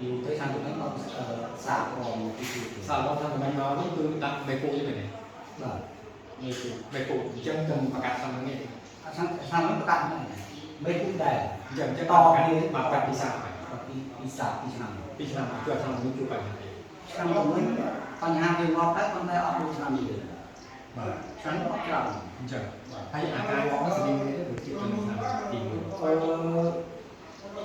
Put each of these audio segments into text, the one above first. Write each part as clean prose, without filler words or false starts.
យូរទៅឆ្នាំទៅមកសាកបងទីទី សាឡុងឆ្នាំមិញមកនេះគឺដាក់មេពូជទេមែនទេ? បាទ មេពូមេពូអញ្ចឹងខ្ញុំប្រកាសឆ្នាំនេះ ឆ្នាំឆ្នាំនេះប្រកាសមេពូជដែរ អញ្ចឹង ត ត គ្នា បាទកាត់ពីសាហើយ ពីពីសាពីឆ្នាំ ពីឆ្នាំជួយឆ្នាំនេះជួបបញ្ហាអី ឆ្នាំទៅវិញបញ្ហាវាងាប់ដែរប៉ុន្តែអត់ដូចឆ្នាំនេះទេ បាទ ឆ្នាំនេះអត់ច្រើន អញ្ចឹងហើយអាការងាប់នោះស្តីនេះដូចជាឆ្នាំទី1 អឺ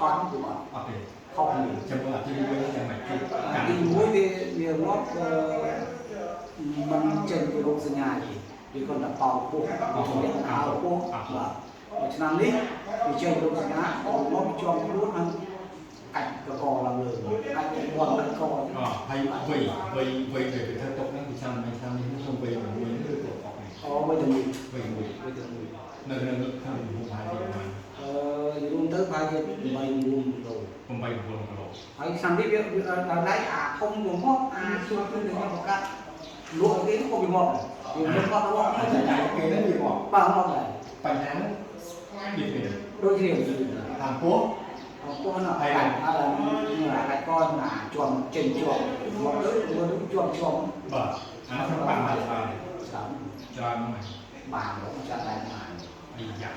អត់គឺអត់ អត់ទេ ខុសគ្នា ចាំមើលអាទី1យ៉ាងម៉េចគឺការ ទី1វាងាប់មិនចេញពីរោគសញ្ញាទេវាគាត់តែប៉ោពោះវាអោពោះបាទឆ្នាំនេះវាចេញរោគសញ្ញាមកវាជាប់ខ្លួនហើយកាច់កកឡើងលើកាច់មាត់កាច់ក អហើយវ័យវ័យវ័យដែលវាធ្វើຕົកហ្នឹងពីឆ្នាំមិញឆ្នាំនេះក្នុងវ័យមួយឬក៏អត់ អូវ័យតែមួយ វ័យមួយ វ័យតែមួយ នៅក្នុងក្នុងទំហំប្រហែលជាប្រហែល អឺរួមទៅប្រហែលជា8 9គីឡូ 8 9គីឡូ ហើយឆ្នាំនេះវាដល់ឡែកអាធំវាមកអាជួនទៅខ្ញុំប្រកាសលក់គេក៏វាមកវាមានគាត់លក់ តែចាយគេហ្នឹងវាមក បាទមកដែរ បញ្ហាហ្នឹងដូចគ្នា ដូចគ្នា តាមពោះ ពោះនោះហើយអាអាកាច់កណាជាប់ចេញជាប់មកទៅមើលទៅជាប់ជាប់ បាទអានោះក្នុងបានមកច្រើន ច្រើន ច្រើនហ្នឹង បានមកចាត់ដែរបាន អីយ៉ាង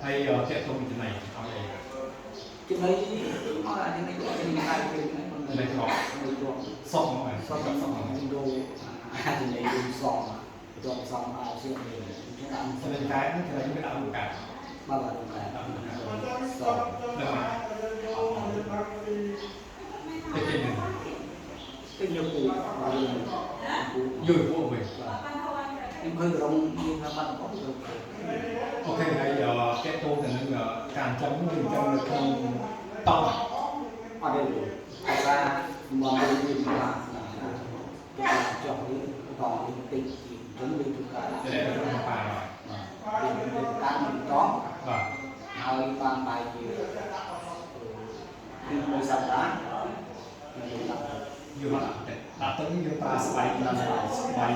ហើយតាក់ទងចំណៃឲ្យអី ចំណីអត់អាចំណីអត់ចំណីកាយពេកហ្នឹង ចំណៃក្រ នៅក្រ សក់មក សក់សក់ដូអាចំណីដូសក់បន្ទាប់សក់អាសៀកនេះអញ្ចឹង ចំណៃកែហ្នឹងចំណៃវាដាក់រូបកា បាទបាទកាសក់ ដឹងមកតិចតិចហ្នឹង តិចយកពូពូ យល់ពួកវិញ ខ្ញុំឃើញក្រុមមានថាបាត់របស់ទៅ អូខេហើយតាក់ទងទៅនឹងការចំឬចំនៅក្នុងតង់ អត់ទេតែថាមកមានថាចុះនេះតង់នេះតិចជាងអញ្ចឹងវាធ្វើការ តែនៅក្នុងប៉ា បាទវាធ្វើការមិនតង់ បាទ ហើយបានបាយជាពីមួយសប្តាហ៍ខ្ញុំដាក់ យកមកដាក់ទឹកដាក់ទឹកនេះយើងប្រើស្បៃស្បៃ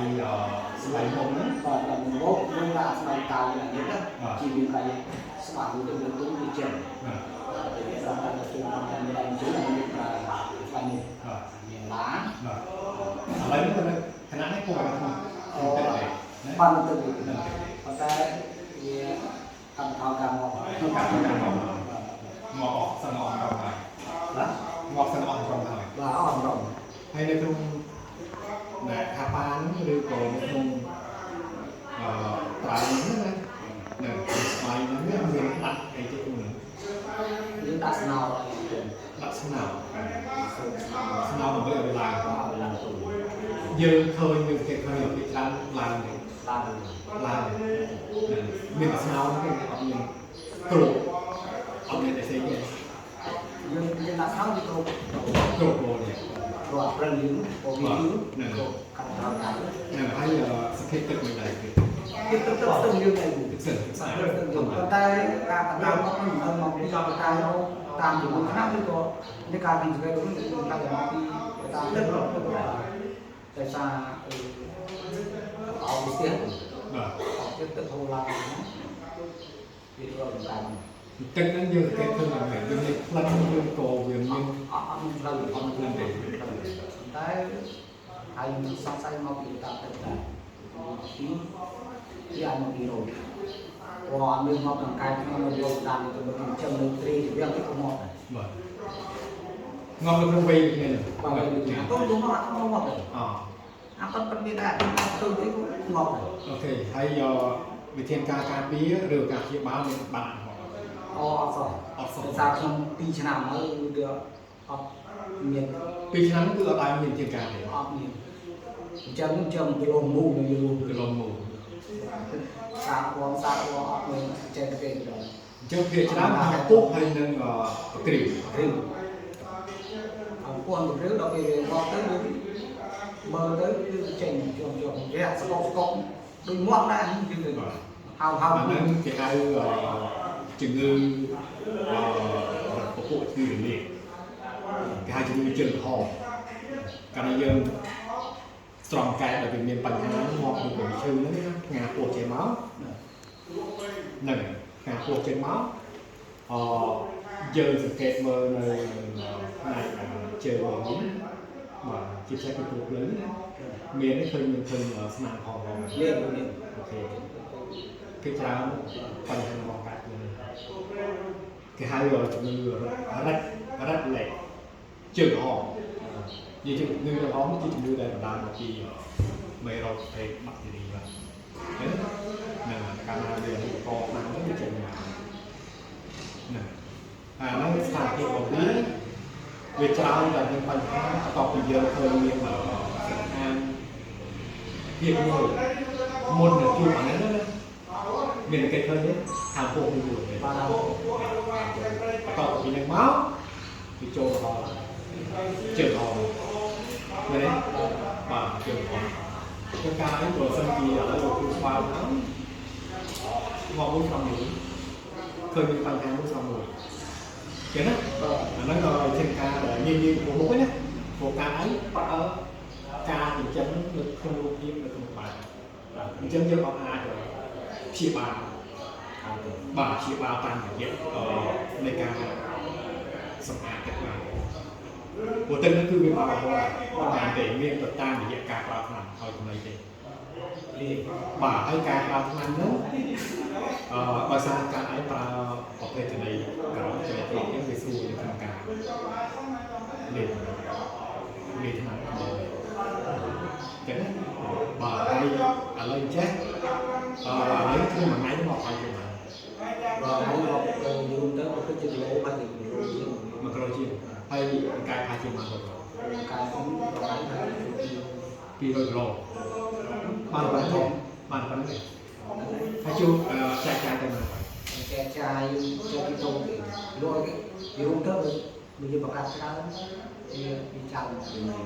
ស្បៃមុំហ្នឹង បាទដល់មកយើងដាក់ស្បែកតៅនេះណាជាមានកាយស្បែកទៅទៅទុំវាចេញ បាទ តែវាដល់តែទៅតាមតែអញ្ចឹងយើងប្រើស្បែកនេះ បាទ មានឡាន បាទឥឡូវនេះទៅខណៈនេះគួរឲ្យក្នុងទឹកទេណា បានទៅ នឹងទឹកទេ ប៉ុន្តែវាកម្មថោការមក ក្នុងការធ្វើការមកងាប់អស់សឹងអស់ក្រុមហើយ បាទ ងាប់សឹងអស់ក្រុមហើយ បាទអស់រំ ហើយនៅក្នុងដែលថាប៉ាហ្នឹងឬក៏នៅក្នុងអឺត្រៃហ្នឹងណានៅស្បៃហ្នឹងមានដាក់អីទៅក្នុងហ្នឹង យើងដាក់ស្នោអីទៅ ដាក់ស្នោ សូមស្នោ ស្នោដើម្បីឲ្យវាឡើង បាទឲ្យឡើងទូ យើងឃើញយើងគេឃើញពីច្រើនឡើងទេ ឡើង ឡើងមានតែស្នោទេអត់មានគ្របអត់មានតែផ្សេងទេ យើងយើងដាក់ស្នោវាគ្រប់ គ្របនេះ ព្រោះប្រឹងយើងព្រោះវាយឺគ្រប់កម្មថោការ ហ្នឹងហើយសភាពទឹកមិនដែរទេ គេទឹកទឹកស្ទឹងយើងដែរ ទឹកសិនទឹកស្អាត ប៉ុន្តែការបន្តមកមិនដឹងមកពីការតាមជាមួយឆ្នាំឬក៏នៃការពីស្វែងរកការមកពីតាមទឹករកតែសារអោស្ទះ បាទ ទឹកទឹកហូរឡើងវាធ្វើឲ្យតាម ទឹកហ្នឹងយើងសង្កេតឃើញយ៉ាងម៉េចវាមានផ្លិតឬក៏វាមាន អត់អត់មានផ្លូវអត់មានទេតែហើយសង្ស័យមកពីតាមទឹកដែរពីពីអាចមកពីរោគព្រោះអត់មានមកដង្កែក្នុងលោកតាមទៅមកចិញ្ចឹមនៅត្រីវាគេក៏មកដែរ បាទងំនៅក្នុងវ័យគ្នាហ្នឹង បាទទៅទៅមកអត់មកដែរ អ អាប៉ិតប៉ិតមានដែរទៅទៅងាប់ដែរ អូខេហើយវិធានការការពារឬការព្យាបាលមានបានអត់ អូអត់សោះ អត់សោះ ដោយសារខ្ញុំ2ឆ្នាំហើយវាអត់មាន 2ឆ្នាំគឺអត់ដែលមានវិធានការទេ អត់មានអញ្ចឹងអញ្ចឹងទៅលងមូនៅយូរ គឺលំមូ សាកវងសាកវងអត់មានចេះទេដល់ អញ្ចឹងភាគច្រើនខាងពុកហើយនឹងក្រី រឿងអង្គន់រឿងដល់ពេលវាងាប់ទៅវាមើលទៅគឺចេញជាប់ជាប់វាស្កុកស្កុកដូចមាត់ដែរគឺហៅហៅ អាហ្នឹងគេហៅជំងឺអឺពពួកជំងឺរលាកគេហៅជំងឺជើងក្រហមកាលណាយើងស្រង់កែដែលវាមានបញ្ហាមកពីវាឈឺហ្នឹងណាផ្ងាពោះចេញមកហ្នឹងផ្ងាពោះចេញមកអយើងសង្កេតមើលនៅផ្នែក ជើងរបស់នេះបាទជាពិសេសគឺគ្រូភ្លើងណាមានឃើញមានឃើញស្នាមផងផង មានមាន អូខេគឺច្រើនបញ្ហារបស់កាត់នេះគេហៅជំងឺរឹតរឹតលេជើងហមនិយាយជំងឺហមជាជំងឺដែលបណ្ដាលមកពីមេរោគប្រភេទបាក់តេរីបាទហ្នឹងកាលណាវាកកណាស់ហ្នឹងវាចេញមកហ្នឹងអាហ្នឹងស្ថានភាពរបស់វាវាច្រើនតែមានបញ្ហាបន្ទាប់ពីយើងឃើញមានសន្តានភាពមួយមុននឹងជួបអាហ្នឹងណាមានគេឃើញទេខាងពោះមួយ បាទ បន្ទាប់ពីហ្នឹងមកវាចូលដល់ជើងហមមែនទេបាទជើងហមគឺការនេះបើសិនជាឥឡូវលោកគ្រូស្វាហ្នឹងមកមួយសំមួយឃើញមានបញ្ហាមួយសំមួយចឹងណាអាហ្នឹងក៏ជាការដែលងាយងាយពោះមុខណាព្រោះការអីប្រើការចិញ្ចឹមនៅក្នុងរូបភាពនៅក្នុងបាតអញ្ចឹងយើងអត់អាចព្យាបាលបាទព្យាបាលតាមរយៈនៃការសម្អាតទឹកបានព្រោះទឹកហ្នឹងគឺវាមករហូតអត់បានទេមានទៅតាមរយៈការប្រើថ្នាំឲ្យចំណីទេបាទហើយការប្រើថ្នាំហ្នឹងដោយសារការឯងប្រើប្រភេទចំណីក្រោមចំណីត្រង់ហ្នឹងវាស្រួលនៅក្នុងការលេបលេបថ្នាំចឹងណាបាទហើយឥឡូវចេះឥឡូវធ្វើមួយថ្ងៃមកហើយទៅមក បាទហើយមកយូរទៅទៅជាគីឡូបាទជាគីឡូជាង 1គីឡូជាងហើយកាយថាជា1គីឡូ កាយខ្ញុំប្រហែល 200គីឡូបានប៉ុណ្ណឹងបានប៉ុណ្ណឹងហើយជួចែកចាយទៅមក ចែកចាយចូលពីតូគេលក់គេយូរទៅវាយើងប្រកាសច្រើនវាវាចាំចំណី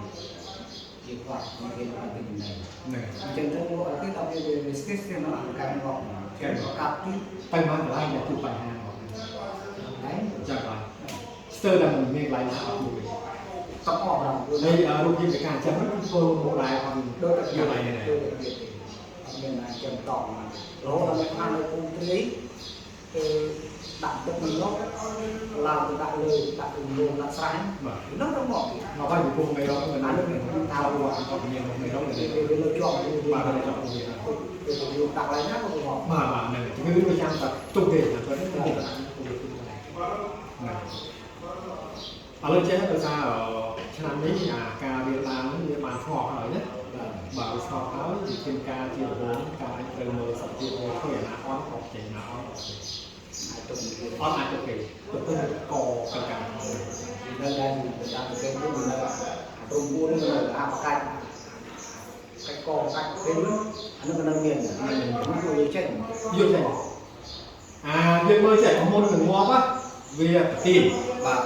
ជាគាត់គេមកពីចំណី ហ្នឹង អញ្ចឹងទៅលក់គេដល់វាវាស្ទិះស្ទិះមកកាយមកគេប្រកាសទី ទៅមកកន្លែងដែលជួបបញ្ហាមក ហើយ ចាំបាទស្ទើរតែមិនមានកន្លែងណាអត់ជួបទេ តអស់ដល់ ហើយរូបភាពនៃការចាំហ្នឹងគឺធ្វើមកដែរអត់ ដូចតែ យកឯងនេះ ដូចតែគេទេអត់មានណាចាំតមករហូតដល់មាននៅភូមិទ្រីគឺដាក់ទឹកនឹងនោះឡើងទៅដាក់លើដាក់ទៅលងដាក់ស្រះ បាទ នោះទៅមកទៀត មកហើយពីព្រោះមេរោគហ្នឹងអានេះថាវត្តគាត់មានមេរោគនេះ វាលើជាប់ បាទទៅជាប់វា ទៅយកដាក់ឡើងណាក៏មក បាទបាទហ្នឹងជំងឺវាចាំតែទុកទេតែគាត់ហ្នឹងទៅដាក់ទៅទុកហ្នឹងឥឡូវចេះដោយសារឆ្នាំនេះអាការរៀលដានហ្នឹងវាបានស្ងប់ហើយណាបាទវាស្ងប់ហើយវិធានការជាដំបូងការអាចត្រូវមើលសុខភាពមើលឃើញអាណាអន់ក៏ចេញណាអន់ អាចទុកវា អត់អាចទុកទេទៅទៅកកកា នៅដែរតាមគេនោះនៅព្រំពួននៅអាបកាច់កាច់កកាច់គេនោះអានោះក៏នៅមាននោះគឺយកចេញ យកចេញអាយើងមើលចេះមុននឹងងាប់វាប្រទីន បាទ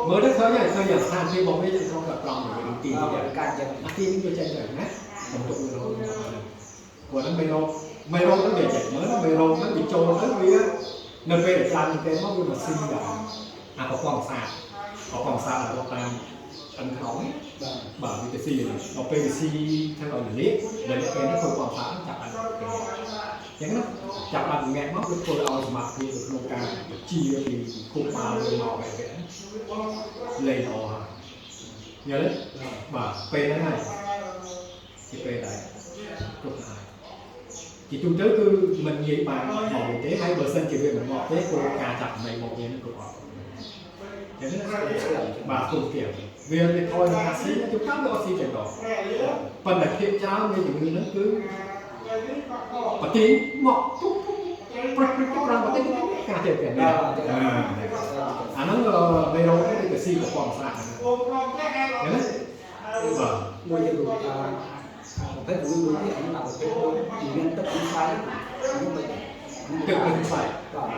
មើលទៅឃើញហើយឃើញស្ថានភាពរបស់វាក្នុងកត្រង់វានឹងទី បាទ នេះ កាច់ចឹង អាទីនេះយកចេញទៅណាខ្ញុំទុកវារហូតព្រោះហ្នឹងមេរោគមេរោគហ្នឹងវាចេះមើលមេរោគហ្នឹងវាចូលទៅវានៅពេលដែលច្រើនទៅមកវាមកស៊ីអាប្រព័ន្ធសាប្រព័ន្ធសារបស់តាមឆ្អឹងខ្នង បាទ បាទវាទៅស៊ីដល់ពេលវាស៊ីធ្វើឲ្យរលាកដល់ពេលហ្នឹងប្រព័ន្ធសាចាប់បានអញ្ចឹងណាចាប់បានងាក់មកវាធ្វើឲ្យសមត្ថភាពនៅក្នុងការជាពីខួរក្បាលមកបែបនេះលេងល្អហើយយល់ទេបាទពេលហ្នឹងហើយជាពេលដែរគ្រប់ហើយជាទូទៅគឺមិនងាយបានមកវិញទេហើយបើសិនជាវាមិនមកទេគោលការចាប់ចំណីមកវិញក៏អត់អញ្ចឹងណាបាទគុំទៀតវាវាថយនឹងអាស៊ីជួនកាលវាអត់ស៊ីទាំងដល់ប៉ុន្តែភាពច្រើននៃជំងឺហ្នឹងគឺប្រទីមកទុកព្រឹកព្រឹកប្រាំប្រទីការទៀតទៀតអាហ្នឹងមេរោគនេះវាស៊ីប្រព័ន្ធស្រាក់ហ្នឹងណាបាទ មួយទៀតប្រភេទមួយទៀតអានោះប្រភេទមួយមានទឹកក្នុងស្បែកនោះមិន ទឹកក្នុងស្បែក បាទ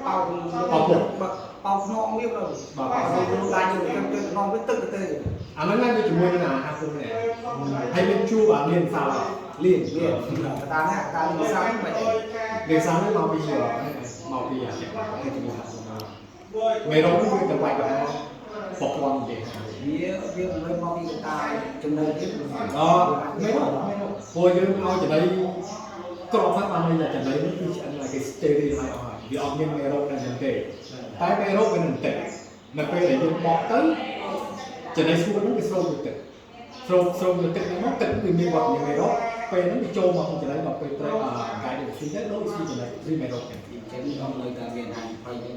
ប៉ោប៉ោខ្នងវាបាទ បាទ បាទឡាយយើងទឹកខ្នងវាទឹកទៅ អាហ្នឹងហើយវាជាមួយនឹងអាហារពុំនេះហើយមានជួបអាលៀនសាល់ លៀនលៀនតាមណាតាមលៀនសាល់មិន លៀនសាល់នេះមកពីមកពីអាជាមួយហាពុំមេរោគនេះវាទៅវាយប្រហារប្រព័ន្ធនិយាយ វាវាមិនមកពីតាចំណីទៀត អមេរោគមេរោគព្រោះយើងឲ្យចំណីក្របហ្នឹងបានន័យថាចំណីនេះគឺឆ្អិនឲ្យគេ steril ហើយអស់ហើយវាអត់មានមេរោគនៅហ្នឹងទេតែមេរោគវានឹងទឹកនៅពេលដែលយើងបកទៅ ចំណីស្ងួតហ្នឹងវាស្រូបទឹកស្រូបស្រូបទឹកហ្នឹងមកទឹកវាមានវត្តមានមេរោគពេលហ្នឹងវាចូលមកក្នុងចំណីដល់ពេលត្រីអង្កែដូចស៊ីទៅដូចស៊ីចំណីស៊ីមេរោគចឹង អញ្ចឹងអត់នៅតែមានហានិភ័យទេ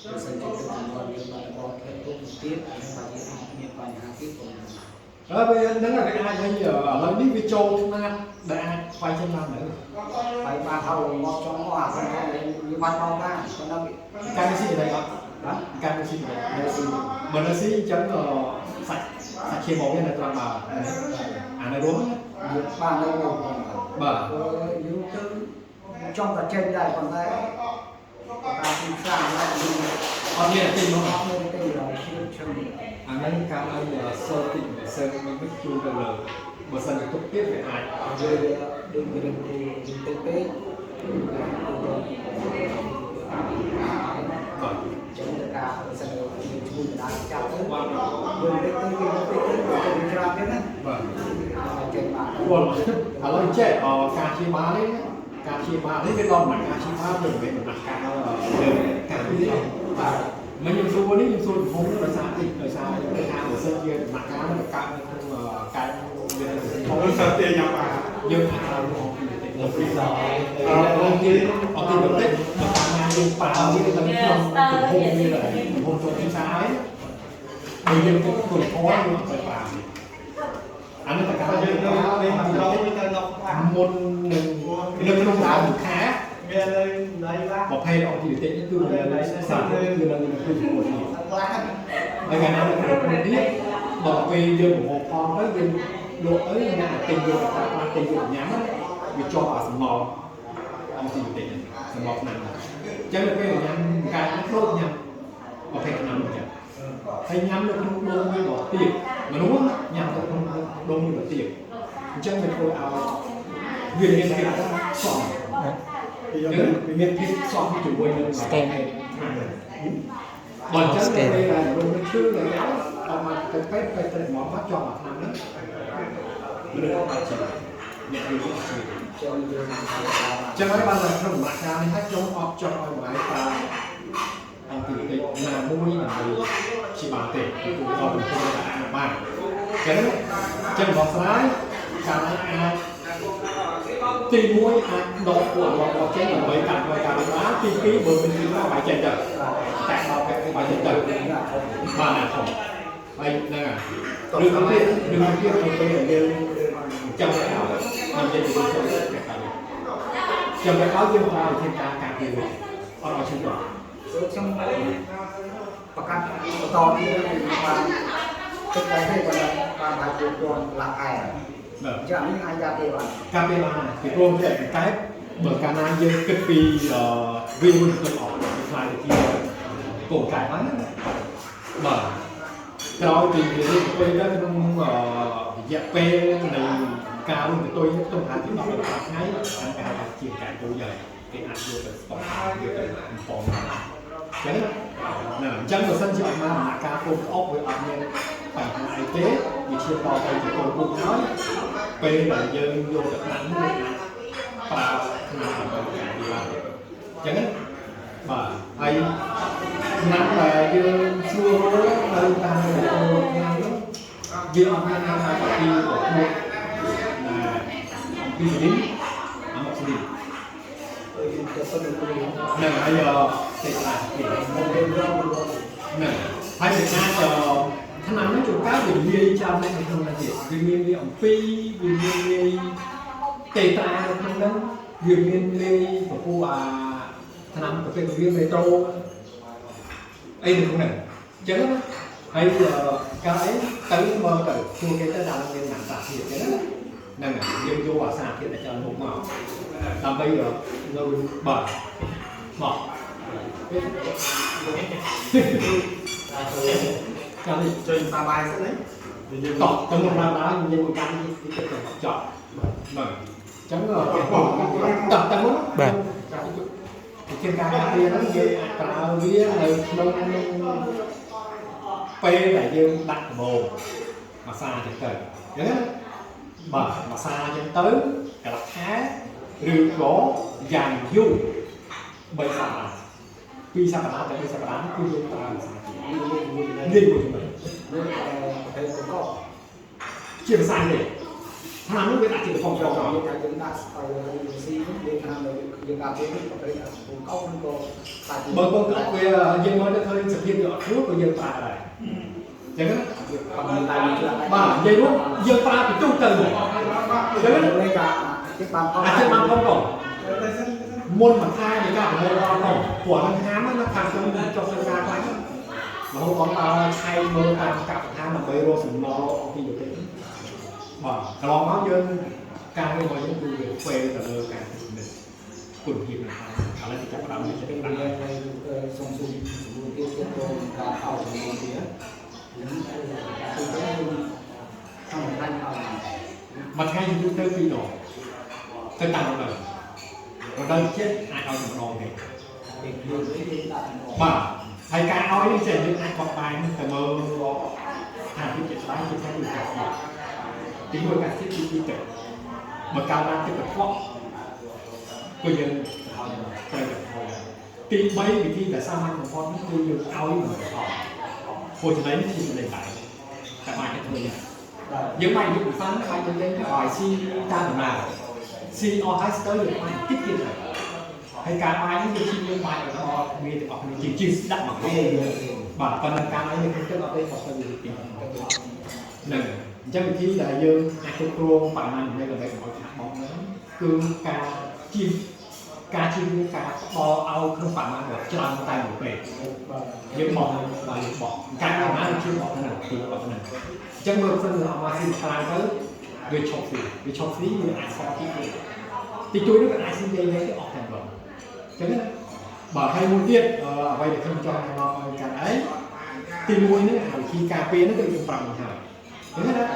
បើសិនជាទឹកចំនួនយើងបាត់បង់ធ្លាក់ទុកទៀតអានេះបាច់អាចមានបញ្ហាទៀតក៏ អើវាហ្នឹងវាអាចឲ្យឥឡូវនេះវាចូលថ្នាតដែលអាចស្វ័យចេញបានហ្នឹង បាយបានហៅមកចង់មកអាហ្នឹងវាបាត់បង់បានប៉ុន្តែ ការស៊ីចំណីអត់ បាទ ការស៊ីចំណី នៅស៊ី បើនៅស៊ីអញ្ចឹងសាច់សាច់ឈាមមកវានៅត្រង់មកអានៅរួម យើងបាននៅរួម បាទ យើងទៅចង់តែចេញដែរប៉ុន្តែតាមទីផ្សារហ្នឹង អត់មានទេមក អត់មានទេដល់ឈឺឈឹង អាហ្នឹងកាលឲ្យសូតិសិនមិនមិនជួលទៅលើបើសិនជាទុកទៀតវាអាច វាដូចវារឿងទៅពេក បាទ ចឹងទៅការសិនយើងឈ្មោះដដែលចាប់ទៅយើងទៅទៅគេទៅទៅទៅច្រើនទៀតណា បាទ ចេញមក ពលឥឡូវចេះការព្យាបាលនេះការព្យាបាលនេះវាដល់ដំណាក់ការព្យាបាលវាមិនមែនដំណាក់កាលលើការនេះបាទមិនខ្ញុំសួរនេះខ្ញុំសួរទំហំដោយសារតិចដោយសារខ្ញុំគិតថាបើសិនជាដំណាក់កាលនោះកើតនៅក្នុងកែវានៅ ធំសើទាញ៉ាំអា យើងអាចប្រើរបស់ពីតិចទៅពីអត់ទីអត់ទីបន្តិចបើតាមណាយើងប៉ាវានៅក្នុងទំហំវាទំហំចូលទីផ្សារហើយបើយើងទៅគុណធម៌យើងអត់ទៅប៉ាអានេះតើការ យើង យើង នៅ ទៅ នេះត្រង់ទៅនៅខ្លះ មុននឹងនៅក្នុងដើមខែ មាននៅណៃឡា ប្រភេទអង់ទីប៊ីទិកនេះគឺនៅសារធាតុគឺនៅក្នុងខ្លួននេះ ខ្លះ ហើយកាលណានៅក្នុងខ្លួននេះដល់ពេលយើងប្រមូលផលទៅយើងលក់ទៅអ្នកទិញយកទៅប្រើទិញយកញ៉ាំវាជាប់អាសំណល់អង់ទីប៊ីទិកសំណល់ឆ្នាំអញ្ចឹងដល់ពេលញ៉ាំកាយដូចញ៉ាំប្រភេទឆ្នាំអញ្ចឹងហើយញ៉ាំនៅក្នុងដុំមួយដល់ទៀតមនុស្សញ៉ាំនៅក្នុងដុំមួយដល់ទៀតអញ្ចឹងវាធ្វើឲ្យវាមានភាពសម យើង វាមានភាពផ្សំជាមួយនឹងស្កេនបើចឹងពេលដែលរំនឹងឈឺដែលអត់មកទៅពេទ្យពេទ្យទៅមកមកជាប់អាឆ្នាំហ្នឹងមនុស្សអត់ជីអ្នកយល់អត់ជី ចឹងយើង ចឹងហើយបានតែក្នុងដំណាក់កាលនេះហើយខ្ញុំអត់ចង់ឲ្យម្លាយប្រើអង់ទីប៊ីទិកណាមួយដើម្បីព្យាបាលទេពីព្រោះដល់កំពុងតែអាចបានចឹងចឹងរបស់ស្រាយកាលណាអាចទី1អាចដកពួករបស់ចេញដើម្បីកាត់ផ្លូវការបានទី2បើមិនមានបាយចេញទៅតែដល់ពេលបាយចេញទៅបានណាធំហើយហ្នឹងហើយរឿងទៀតរឿងទៀតទៅពេលដែលយើងចាំទៅឲ្យនិយាយពីរឿងទៅចាំទៅឲ្យយើងប្រើវិធានការការពារអត់ឲ្យឈឺដល់ ខ្ញុំប្រកាសបន្តទៀតបានទឹកដែរទេគាត់បានថាជាពាន់លាក់ខែ បាទ ចឹងនេះអាចការពារបាន ការពារបានពីព្រោះតែតែបើកាលណាយើងគិតពីវាមួយទៅអស់ខ្លាយទៅជាកូនកែបានណាបាទក្រោយពីរៀបពេលទៅក្នុងរយៈពេលនៃការរួមទៅទុយក្នុងហាទី10ដល់5ថ្ងៃអានគេហៅថាជាការទូហើយគេអាចយកទៅស្តុកយកទៅកំប៉ុងបានចឹងណាអញ្ចឹងបើសិនជាអត់មកដំណាក់កាលកូនក្អុកវាអត់មានបញ្ហាអីទេវាឈានដល់ទៅជាកូនពុកហើយពេលដែលយើងយកទៅដាក់នេះប្រើក្នុងដើម្បីការពារបានអញ្ចឹងណាបាទហើយឆ្នាំដែលយើងស្រួលរលនៅតាមអូថ្ងៃនោះយើងអត់មានណាពីប្រភពណាពីស្លីមអាមកស្លីម យើងទៅទៅ នឹងហើយទេស្លាពីនឹងហើយវាអាចឆ្នាំនោះជួនកាលវាលាយច្រើននៅក្នុងនោះទៀតវាមានលាយអំពីវាមានលាយតេត្រានៅក្នុងនោះវាមានលាយពពួកអាឆ្នាំប្រភេទវាមេត្រូអីនៅក្នុងនោះអញ្ចឹងណាហើយកាលអីទៅមើលទៅជួគេទៅដល់មានណាសាធាតុអញ្ចឹងណាហ្នឹងយើងយកអាសាធាតុដែលច្រើនមកមកដើម្បីនៅបាទមកកាលនេះ ចេញសាបាយសិនណាយើង តោះទៅមុនឡើងដល់និយាយមួយកាន់នេះទៅចប់បាទអញ្ចឹងតោះទៅមុន បាទ វិធានការការពារហ្នឹងយើងអាចប្រើវានៅក្នុងពេលដែលយើងដាក់ដំបូងមួយសាចឹងទៅអញ្ចឹងណាបាទមួយសាចឹងទៅកន្លះខែឬក៏យ៉ាងយូរ3សប្តាហ៍2សប្តាហ៍ទៅ3សប្តាហ៍គឺយើងប្រើមួយសាទៀត មួយ លាយមួយជាមួយ មួយ ភេទកុក ជាភាសាទេថ្នាំនោះវាដាក់ជាកំប៉ុង ច ចោល ង់និយាយថាយើងដាក់ឲ្យស៊ីយើងថាយើងការពារប្រភេទកុកឬក៏សាច់ បើកូនក្អកវាយើងមើលទៅឃើញសភាពវាអត់ស្រួលក៏យើងប្រើដែរអញ្ចឹងណា អត់មានតែវាជឿ បាទនិយាយរួមយើងប្រើពីទូទៅមកអញ្ចឹងណា នេះកាជិះបានផល អាចជិះបានផងផង ទៅសិន មុនមួយខែនៃការប្រមូលផលផងព្រោះនឹងហាមណាខាងខ្ញុំចុះសិក្សាខ្លាំងរហូតដល់ដើរឆែកមើលតាមកប្បដ្ឋានដើម្បីរកសំណល់អង់ទីប៊ីតិកបាទកន្លងមកយើងការងាររបស់យើងគឺវាហ្វេទៅលើការពិនិត្យគុណភាពហ្នឹងហើយឥឡូវគេចាប់ផ្ដើមចិត្ត ពេល ដាក់ យើងសុំសុំសំរួលទៀតទៅការឲ្យចំនួនទៀតនឹងគឺទៅក្នុងថ្ងៃឲ្យ មួយថ្ងៃយើងទៅពីរដងទៅតាមរដូវរដូវជាតិអាចឲ្យម្ដងទេ ពេលយើងយើងដាក់ បាទហើយការឲ្យនេះចេះយើងអាចបត់បែនទៅមើលស្ថានភាពជាក់ស្ដែងជាពិសេសគឺការស្ទាបទីមួយការស្ទាបទីពីរទឹកបើកាលណាទឹកកខ្វក់ក៏យើងឲ្យត្រូវតែឲ្យទី3វិធីដែលសាមញ្ញបំផុតនោះគឺយើងឲ្យមិនផលព្រោះចំណៃនេះជាចំណៃដែរតែបានគេធ្វើយ៉ាងយើងបាច់យកពិសាបាច់យើងលេងទៅឲ្យស៊ីតាមដំណើរស៊ីអស់ហើយស្ទើរយើងបានតិចទៀតហើយហើយការបាយនេះវាជាយើងបាយឲ្យដល់វាទាំងអស់គ្នាជាជាស្ដាក់មក វា បាទប៉ុន្តែការនេះក្នុងទឹកអត់ទេអត់ទៅវាទីហ្នឹងអញ្ចឹងវិធីដែលយើងអាចគ្រប់គ្រងបរិមាណចំណីដើម្បីកុំឲ្យខាតបង់ហ្នឹងគឺការជិះការជិះវាការផ្ដល់ឲ្យក្នុងបរិមាណដ៏ច្រើនតែមួយពេលយើងបោះបាទយើងបោះការបរិមាណជាបោះហ្នឹងគឺបោះហ្នឹងអញ្ចឹងមើលសិនអមស៊ីខ្លាំងទៅវាឈប់ស៊ីវាឈប់ស៊ីវាអាចសល់តិចទៀតទីជួយនោះវាអាចស៊ីលេងទៅអស់តែម្ដងអញ្ចឹងណាបាទហើយមួយទៀតអ្វីដែលខ្ញុំចង់ណែនាំឲ្យកាន់ឯងទីមួយនេះវិធីការពារនេះគឺយើងប្រាប់មកហើយអញ្ចឹងណា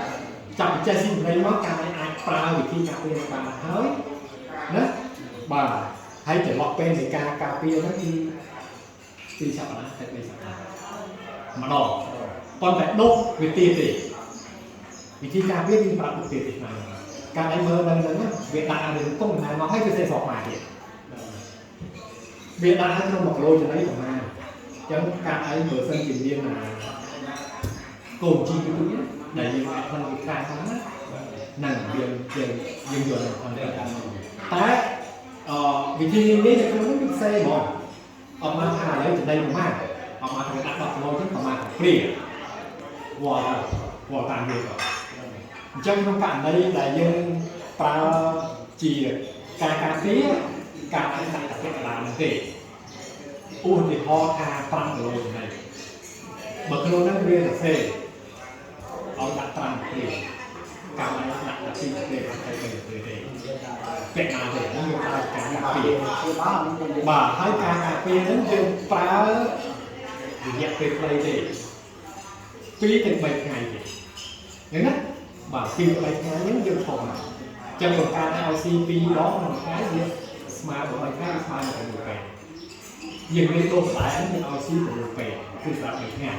ចាប់ចេះស៊ីចំណីមកការឯងអាចប្រើវិធីការពារបានហើយណាបាទហើយចន្លោះពេលនៃការការពារហ្នឹងគឺពីរសប្តាហ៍ទៅ3សប្តាហ៍ម្ដងប៉ុន្តែដុសវាទៀតទេវិធីការពារគឺប្រាប់ទៅទៀតទេឆ្នាំការឯងមើលនៅហ្នឹងវាដាក់រឿងកុំណាមកហើយវាសេសអកមកទៀតវាដាក់ឲ្យក្នុង1គីឡូចំណីប្រហែលអញ្ចឹងការឯងបើសិនជាមានណាកូនជីទូចដែលយើងអាចផលិតខ្លាំងហ្នឹងណាហ្នឹងយើងយើងយើងយល់ហ្នឹងតែវិធីនេះនៅក្នុងនេះវាផ្សេងហ្មងអត់មកថាឥឡូវចំណីប្រហែលអត់មកថាដាក់10គីឡូអញ្ចឹងប្រហែលព្រាវល់វល់តាមវាក៏អញ្ចឹងក្នុងករណីដែលយើងប្រើជាការការពារការអាចដាក់តែពាក់កណ្ដាលហ្នឹងទេឧទាហរណ៍ថា5គីឡូចំណីបើខ្លួនហ្នឹងវាសរសេរឲ្យដាក់5ព្រាការឯងដាក់តែ2ព្រាតែ3ព្រាទេពាក់ណាទេហ្នឹងយើងប្រើការការពារបាទហើយការការពារហ្នឹងយើងប្រើរយៈពេលខ្លីទេ2ទៅ3ថ្ងៃទេឃើញណាបាទ2ទៅ3ថ្ងៃហ្នឹងយើងឈប់មកចឹងបើការឲ្យស៊ី2ដងក្នុងថ្ងៃវាស្មើ3ថ្ងៃស្មើនឹង6ពេលយើងមានទោសដែរយើងឲ្យស៊ី6ពេលគឺសម្រាប់1ថ្ងៃ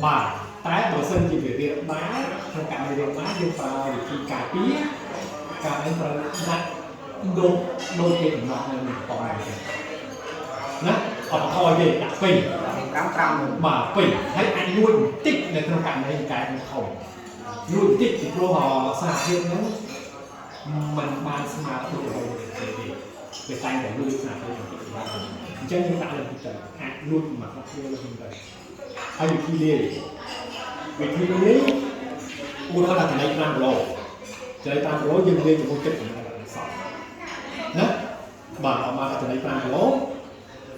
បាទតែបើសិនជាវារៀបបានក្នុងករណីរៀបបានយើងប្រើវិធីការពារការឯងត្រូវដាក់ដូចដូចគេកំណត់នៅក្នុងប៉ុងហ្នឹងណាអត់ថយទេដាក់ពេញ 5 5 បាទពេញហើយអាចលួចបន្តិចនៅក្នុងករណីកែនឹងធំលួចបន្តិចពីព្រោះសារធាតុហ្នឹងมันបានស្មើដូចអ្វីទេទេវាតែងតែលួចសារធាតុបន្តិចបាទអញ្ចឹងយើងដាក់លើបន្តិចទៅអាចលួចមកខ្លះលើហ្នឹងទៅហើយវិធីលាយវិធីលាយឧទាហរណ៍ថាចំណី5គីឡូចំណី5គីឡូយើងលាយជាមួយទឹកចំណីសក់ណាបាទអត់មកចំណី5គីឡូ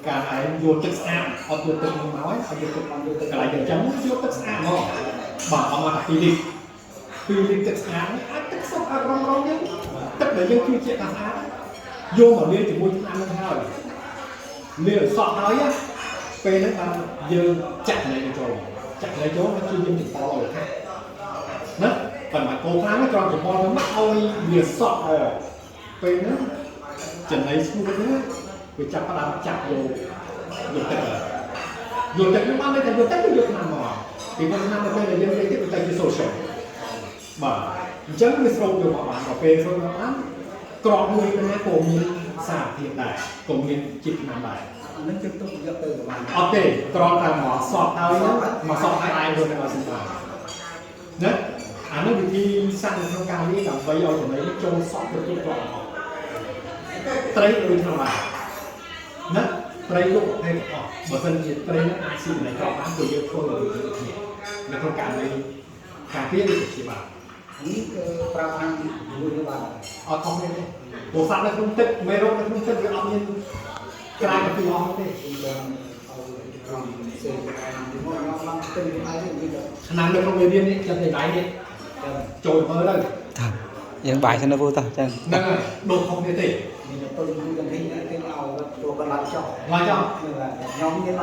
ការឯងយកទឹកស្អាតអត់យកទឹកមកហើយអត់យកទឹកអត់យកទឹកកន្លែងចិញ្ចឹមយកទឹកស្អាតមកបាទអត់មកតែ2លីត្រ2លីត្រទឹកស្អាតនេះអាចទឹកសុទ្ធអាចរងរងយើងទឹកដែលយើងជឿជាក់ថាស្អាតយកមកលាយជាមួយថ្នាំនឹងហើយលាយឲ្យសក់ហើយពេលហ្នឹងបានយើងចាក់ចំណីចូលចាក់ចំណីចូលមកជួយយើងចំប៉លឲ្យខាត់ណាប៉ុន្តែគោខ្លាំងត្រង់ចំប៉លទៅមកឲ្យវាសក់អពេលហ្នឹងចំណីស្ងួតហ្នឹងវាចាប់ផ្ដើមចាប់យកយកទឹកយកទឹកហ្នឹងបានន័យថាយកទឹកទៅយកថ្នាំមកពីព្រោះថ្នាំទៅពេលដែលយើងលេងទឹកវាទៅជា social បាទអញ្ចឹងវាស្រូបយកមកបានដល់ពេលស្រូបមកបានក្របមួយណាក៏មានសារធាតុដែរក៏មានជាតិថ្នាំដែរ នឹងជិះទុកយកទៅប្រហែល អត់ទេត្រង់តែមកសក់ហើយហ្នឹងមកសក់ហើយឯងរត់ទៅឲ្យស៊ីបាន អានោះវិធីសាស្ត្រនៅក្នុងការលាងដើម្បីឲ្យចំណីនេះចូលសក់ទៅគ្រប់គ្រាប់ទាំងអស់ត្រីដូចក្នុងដែរណាត្រីគ្រប់ប្រភេទទាំងអស់បើសិនជាត្រីនោះអាចស៊ីចំណីគ្រាប់បានគឺយើងធ្វើឲ្យដូចគ្នានៅក្នុងករណីការពារឬព្យាបាល នេះគឺប្រាប់ខាងមួយនេះបាន អត់ខុសគ្នាទេព្រោះសត្វនៅក្នុងទឹកមេរោគនៅក្នុងទឹកវាអត់មានក្រៅពីអស់ទេ ខ្ញុំបានឲ្យក្រុមសេតាមទីមកខ្ញុំបានទិញឲ្យនេះវា ឆ្នាំនៅក្នុងមេរៀននេះចាំតែដៃនេះ ចាំ ចូលមើលទៅ តោះយើងបាយសិនទៅពូតោះចឹង ហ្នឹងហើយដូចខុសគ្នាទេ មានទៅយូរទាំងនេះគេឲ្យចូលកន្លងចុះ ឡើយចង់ ខ្ញុំមាន